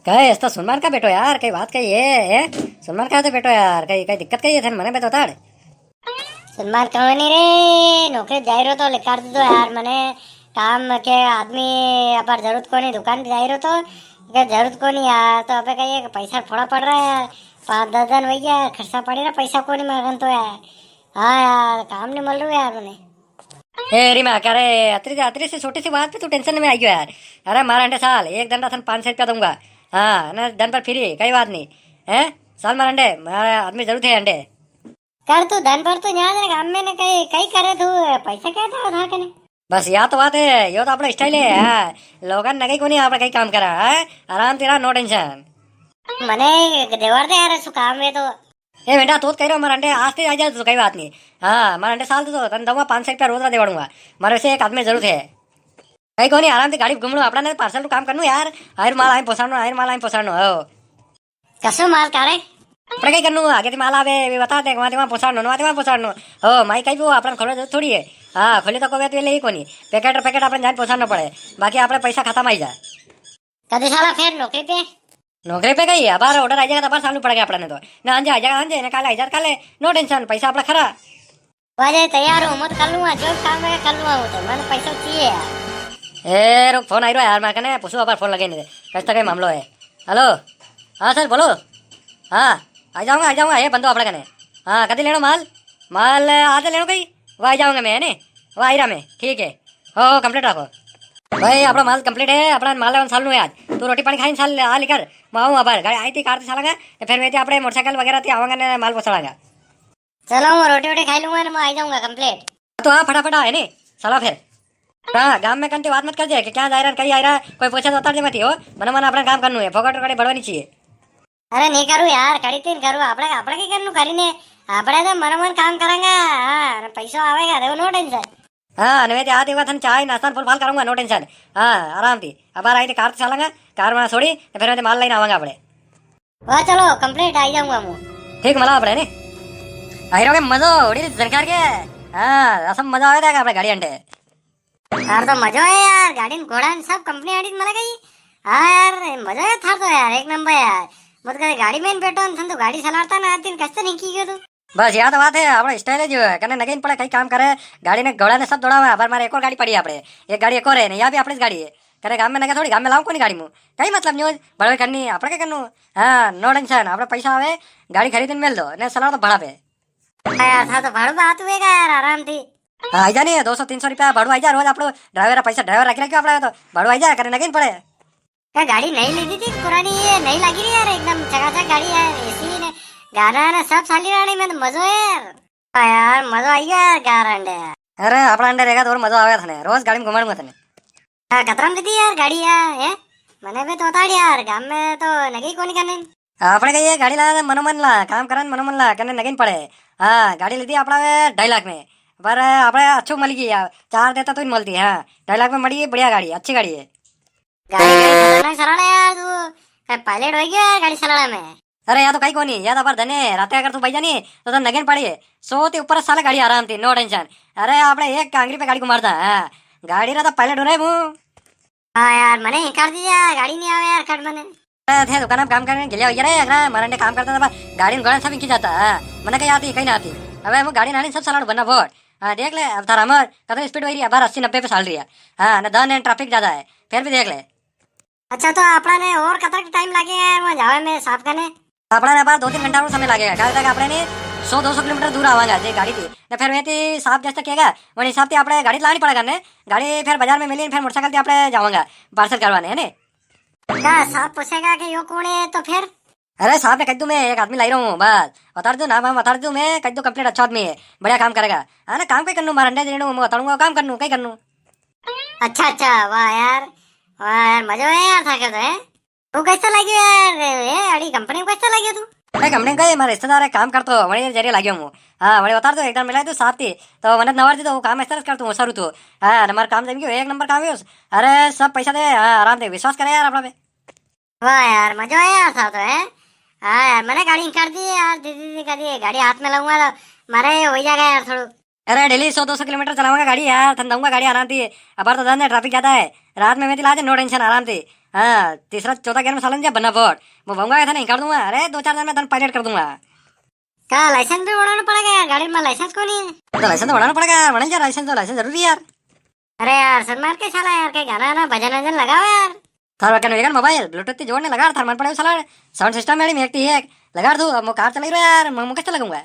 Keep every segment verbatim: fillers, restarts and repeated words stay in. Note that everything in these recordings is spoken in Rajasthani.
कहे, इस तो सुनमान का बेटो यार, कई बात कही है, है? सुनमान का तो बेटो यार, कई, कई दिक्कत कही है थन, मने बे तो ताड़। सुनमान कहो नहीं रे, नौकरी जाई रो तो लिखाड़ दो यार, मने काम के आदमी अबार जरूरत कोनी, दुकान पे जाई रो तो के जरूरत कोनी यार, तो अबे कही है कि पैसा थोड़ा पड़ रहा है यार, पाँच दस दिन वही है, खर्चा पड़ी रहा, पैसा कोनी मांगन तो यार। हाँ यार, काम नहीं मिल रहा यार मने। ए री माँ, क्या रे, अतरी, अतरी सी छोटी सी बात पे तू टेंशन में आई गयो यार। अरे मारा अंडे साल, एक दिन रा थन पाँच सौ रुपया दूंगा। हाँ, ना दिन पर फ्री, कई बात नहीं। हैं? साल मारा अंडे, मारा आदमी जरूरत है अंडे। कर तू दिन पर तो यहाँ गाम में ने कई, कई करे तू, पैसा क्या था, था कने? बस या तो बात है, यो तो अपना स्टाइल है। हाँ, लोगन नगे कोनी आपने कई काम करा, हाँ? आराम तेरा, no tension। मने देवर दे यार, सु काम में तो। ए बेटा, तो कह रहा हूँ, मारा अंडे आज ते आ जा तू, कई बात नहीं। हाँ, मारा अंडे साल तो, तो तन दूंगा पाँच सौ रुपया रोज रा देवाड़ूंगा। मारे से एक आदमी जरूरत है। कई कोनी, आराम से गाड़ी घूमणो, आपणा ने पार्सल रू काम करनू यार। आयर माल आए पोसाणो, आयर माल आए पोसाणो, हो। कसो माल का रे? आपणे कई करनू, आगे ते माल आवे, वे बता दे, वहां ते वहां पोसाणो, वहां ते वहां पोसाणो। हो, माई कई वो आपणा खोलो जरूरत थोड़ी है। हाँ, खोले तो को वे तो ले ही कोनी। पैकेट, पैकेट आपणे जान पोसाणो पड़े, बाकी आपणे पैसा खत्म आई जा। कदी साला फेर नौकरी पे? नौकरी पे कई, अबार order आ जाएगा तो अबार सालू पड़ेगा आपणा ने तो। ना आंजे आ जाएगा, आंजे, ना काले आ जाएगा, काले, no tension, पैसा आपणा खरा। वाजे तैयार हूँ, मत कर लूंगा, जो काम है कर लूंगा, वो तो मैंने पैसा चाहिए यार। ए, रुक, फोन आई रहा यार, मैं कहने पूछू, अबार फोन लगे नहीं दे, कैसा कई मामलो है। हेलो, हाँ सर, बोलो। हाँ, आ जाऊंगा, आ जाऊंगा, ये बंदो आपणा कने। हाँ, कदी लेनो माल? माल आज लेनो कई? वो आ जाऊंगा मैं, है ने? वो आई रहा मैं, ठीक है। हो, हो, complete रखो। भाई, आपणा माल complete है, आपणा माल लेवन सालनू है आज। तू रोटी पानी खाइन साल आ लिकर, मैं आऊँ अबार। गाड़ी आई थी, कार थी सालांगा, तो फिर मैं थी आपणे मोटरसाइकिल वगैरह थी आवांगा ने माल पोसाड़ांगा। चलो, मैं रोटी वोटी खाई लूंगा ने मैं आई जाऊंगा complete। तो हाँ, फटाफट आ, है ने? साला फिर। हाँ, गाम में कंटी बात मत कर दे कि क्या जा रहा, कहीं आ रहा, कोई पूछे तो उतार दे मत ही हो। मने मने अपना काम करनू है, फोकट रोकड़े बढ़वा नहीं चाहिए। अरे नहीं करूँ यार, कड़ी तीन करूँ, आपणे, आपणे के करनू करी ने, आपणे तो मनोमन काम करांगा। हाँ, अरे पैसो आवेगा, देखो, no tension। हाँ, अने वे ते आते हुआ थन चाय नाश्ता फुल फाल करूंगा, no tension। हाँ, आराम थी। अबार आई थी कार ते चालांगा, कार में छोड़ी, तो फिर वे ते माल लेने आवांगा आपणे। वाह, चलो, complete आई जाऊंगा मु। ठीक, मला आपणे ने। आई रहो के मजो, उड़ी झनकार के। हाँ, असम मजा आवे था आपणे गाड़ी अंडे। यार तो मजो है यार, गाड़ी न घोड़ा न सब कंपनी आड़ी मला गई। हाँ यार, मजो है थार तो यार, एक नंबर यार। मत करे गाड़ी में बैठो न, थन तो गाड़ी चलाता ना आती न, कस्ते नहीं की गयो तू। बस या तो बात है, आपणो style है जो है, कने नगे नी पड़े, कई काम करे, गाड़ी ने घोड़ा ने सब दौड़ावे। अबार मारे एक और गाड़ी पड़ी है आपणे, एक गाड़ी एक और है ने, या भी आपणी गाड़ी है। करे गाम में नगे थोड़ी, गाम में लाऊं कोनी गाड़ी मु, कई मतलब न्यूज बड़वे करनी, आपणे के करनू। हाँ, no tension, आपणे पैसा आवे, गाड़ी खरीदने मेल दो, ने सलाह तो भाड़ा पे। हाँ यार, था तो भाड़ू बात हुएगा यार, आराम थी। हाँ, आई जा नी, दो सौ तीन सौ रुपया भाड़ू आई जा रोज, आपणो ड्राइवर पैसा, ड्राइवर रखी रखियो आपणे तो, भाड़ू आई जा, करे नगे नी पड़े। क्या गाड़ी नई ली थी, थी पुरानी, ये नई लगी रही यार, एकदम चकाचक गाड़ी है, एसी ने गाना ने सब साली रानी में तो मजो है यार। हाँ यार, मजो आई गया यार, गार अंडे। अरे, आपणा अंडे रहेगा तो और मजो आवेगा थने, रोज गाड़ी में घुमाऊंगा थने। हाँ, कतरा में ली थी यार गाड़ी यार, है? मने भी तो उतार यार, गाम में तो नगे ही कोनी करने। आपणे कई ये गाड़ी ला, मनोमन ला, काम करन मनोमन ला, कने नगे नी पड़े। हाँ, गाड़ी ली थी आपणा ढाई लाख में, पर आपणे अच्छो मिल गई यार, चार देता तो ही मिलती। हाँ, ढाई लाख में मड़ी, बढ़िया गाड़ी, अच्छी गाड़ी है। गाड़ी, गाड़ी खतरनाक चलाना यार तू, कई pilot हो गया यार गाड़ी चलाना में। अरे, या तो कई कोनी, या तो अबार धने, राते अगर तू भाई जानी, तो तन नगे नी पड़े। सौ ते ऊपर साले गाड़ी आराम थी, no tension। अरे, आपणे एक आंगरी पे गाड़ी घुमारता, हाँ। गाड़ी रा तो pilot हो रहे मु। हाँ यार, मने हिकार दी यार, गाड़ी नी आवे यार, कट मने। अरे, थे दुकान में काम करने गेलिया हो गया रे, अगर मारा अंडे काम करता था, गाड़ी घोड़ा सब हिकी जाता, हाँ। मने कई आती, कई ना आती। अबे, वो गाड़ी नानी सब साला बनना फोड़। हाँ, देख ले, अब थारा हमर कतरी speed वही रही है, अबार अस्सी नब्बे पे साल रही है। हाँ, ना दन है, traffic ज्यादा है, फिर भी देख ले। अच्छा, तो आपणा ने और कतरा टाइम लागेगा यार वहाँ जावे में साफ करने? आपणा ने अबार दो तीन घंटा और समय लागेगा, कारण तक आपणे ने सौ दो सौ किलोमीटर दूर आवांगा जे गाड़ी थी, ने फिर वे थी साफ जैसे किएगा, वही हिसाब थी आपणे गाड़ी लानी पड़ेगा ने, गाड़ी फिर बाजार में मिली, फिर मोटरसाइकिल थी आपणे जावांगा parcel करवाने, है ने? का साफ पूछेगा कि यो कौन है तो फिर? अरे साहब ने कह दूं मैं, एक आदमी लाई रहा हूँ, बस। बता दूं, नाम वाम बता दूं मैं, कह दूं complete अच्छा आदमी है, बढ़िया काम करेगा। हाँ ना, काम कई करनू, मारा अंडे देनू, मैं बताऊंगा, काम करनू, कई करनू। अच्छा, अच्छा, वाह यार, वाह यार, मजो है यार, थाके तो, है। वो कैसा लगे यार, ए, अड़ी कंपनी में कैसा लगे तू? अरे कंपनी का ये मारा रिश्तेदार है, काम करतो, वही जरिए लाग्यो हूँ। हाँ, वही बता दो, एक दिन मिला तू साहब थी, तो मन्नत नवार दी तो वो काम इस तरह कर तू, सरू तू। हाँ, नंबर काम जम गयो, एक नंबर काम है उस। अरे सब पैसा दे, हाँ, आराम दे, विश्वास करे यार अपना पे। वाह यार, मजो आया यार, था तो, है। हाँ यार, मैंने गाड़ी निकाल दी यार, दीदी, दीदी कर दी, गाड़ी हाथ में लाऊंगा तो मारे हो ही जाएगा यार थोड़ा। अरे, daily सौ दो सौ किलोमीटर चलाऊंगा गाड़ी यार, थन दूंगा गाड़ी आराम थी। अबार तो जान दे, traffic ज्यादा है, रात में मैं दिला दे, no tension, आराम थी। हाँ, तीसरा चौथा गियर में सालन जा बना बोर्ड। वो वंगा था ना, निकाल दूंगा। अरे, दो चार दिन में तन पायलट कर दूंगा। का लाइसेंस भी बनाना पड़ेगा यार, गाड़ी में लाइसेंस को नहीं है। तो लाइसेंस तो बनाना पड़ेगा यार, बना जा लाइसेंस, तो लाइसेंस जरूरी है यार। अरे यार, सनमार्ग के साला यार, कई गाना ना भजन वजन लगाओ यार। थार वकन वेगन मोबाइल, ब्लूटूथ ती जोड़ने लगा, थार मन पड़े साला, साउंड सिस्टम में मेरी मेकती है, लगा तू, अब मु कार चलाई रहा यार, मु, मु कैसे लगूंगा?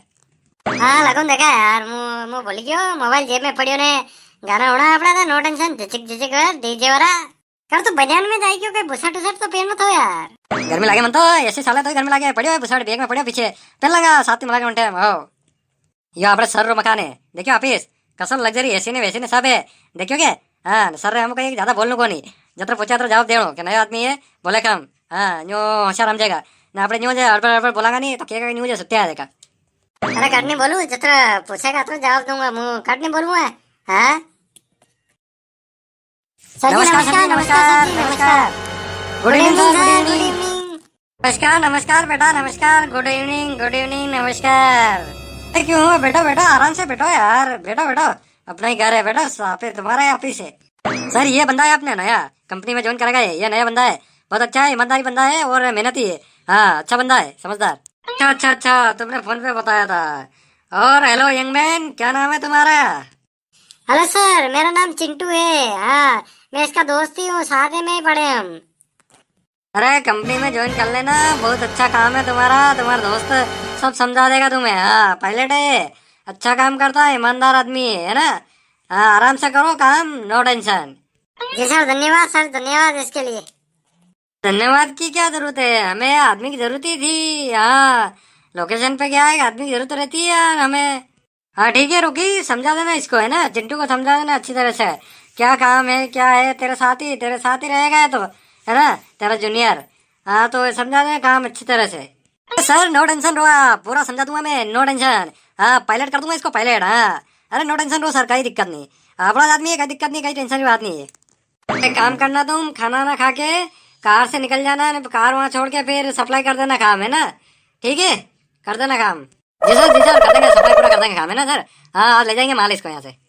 हाँ, लगूं देखा यार, मु, मु भूल गयो, मोबाइल जेब में पड़ियो ने, गाना होना अपना था, नो टेंशन, झिझक झिझक, डीजे वाला। कर तू बनियान में जाई क्यों, कई बुशर्ट उशर्ट तो पहन मत हो यार। गर्मी लागे मन तो, ऐसे साला तो गर्मी लागे, पड़ियो है बुशर्ट, बैग में पड़ियो पीछे, पहन लांगा, साथ में मिला के उन टाइम, हो। यो आपणे सर रो मकान है, देखियो ऑफिस, कसो लग्जरी, एसी ने वैसी ने सब है, देखियो के? हाँ, सर रे हमको एक ज्यादा बोलनो कोनी, जतरो पूछे अतरो जवाब देनो, के नयो आदमी है, बोले कम, हाँ, न्यू होशियार समझेगा, ना आपणे न्यू जे अड़बड़ अड़बड़ बोलांगा नी, तो कहेगा न्यू जे सुत्या है देखा। अरे कट नहीं बोलूं, जतरा पूछेगा अतरा जवाब दूंगा, मु कट नहीं बोलूं है, हाँ? सर जी, नमस्कार, सर जी, नमस्कार, नमस्कार, सर जी, नमस्कार। नमस्कार। Good evening, sir, good evening। Good evening। नमस्कार, नमस्कार बेटा, नमस्कार। Good evening, good evening, नमस्कार। अरे क्यों हुआ? बैठो, बैठो, आराम से बैठो यार, बैठो, बैठो। अपना ही घर है, बैठो, यहाँ पे तुम्हारा ही ऑफिस है। सर, ये बंदा है अपने नया, कंपनी में ज्वाइन करेगा ये, ये नया बंदा है, बहुत अच्छा है, ईमानदारी बंदा है और मेहनती है। हाँ, अच्छा बंदा है, समझदार। अच्छा, अच्छा, अच्छा, तुमने फोन पे बताया था। और हेलो यंग मैन, क्या नाम है तुम्हारा? हेलो सर, मेरा नाम चिंटू है। हाँ, मैं इसका दोस्त ही हूँ, साथ में ही पढ़े हम। अरे, कंपनी में ज्वाइन कर लेना, बहुत अच्छा काम है तुम्हारा, तुम्हारा दोस्त सब समझा देगा तुम्हें। हाँ, पायलट है ये, अच्छा काम करता है, ईमानदार आदमी है, है ना? हाँ, आराम से करो काम, नो टेंशन। जी सर, धन्यवाद सर, धन्यवाद इसके लिए। धन्यवाद की क्या जरूरत है, हमें आदमी की जरूरत ही थी। हाँ, लोकेशन पे क्या है, आदमी की जरूरत रहती है यार हमें। हाँ, ठीक है रुकी, समझा देना इसको, है ना, चिंटू को समझा देना अच्छी तरह से, क्या काम है, क्या है, तेरे साथ ही, तेरे साथ ही रहेगा ये तो, है ना, तेरा जूनियर। हाँ, तो समझा देना काम अच्छी तरह से। सर, नो टेंशन रो आप, पूरा समझा दूंगा मैं, नो टेंशन। हाँ, पायलट कर दूंगा इसको, पायलट। हाँ, अरे नो टेंशन रो सर, कई दिक्कत नहीं, अपना आदमी है, कई दिक्कत नहीं, कई टेंशन की बात नहीं है। एक काम करना तुम, खाना ना खा के कार से निकल जाना, कार वहाँ छोड़ के फिर सप्लाई कर देना काम, है ना? ठीक है, कर देना काम। जी सर, जी सर, कर देंगे, सप्लाई पूरा कर देंगे काम, है ना सर? हाँ, आज ले जाएंगे माल इसको यहाँ से।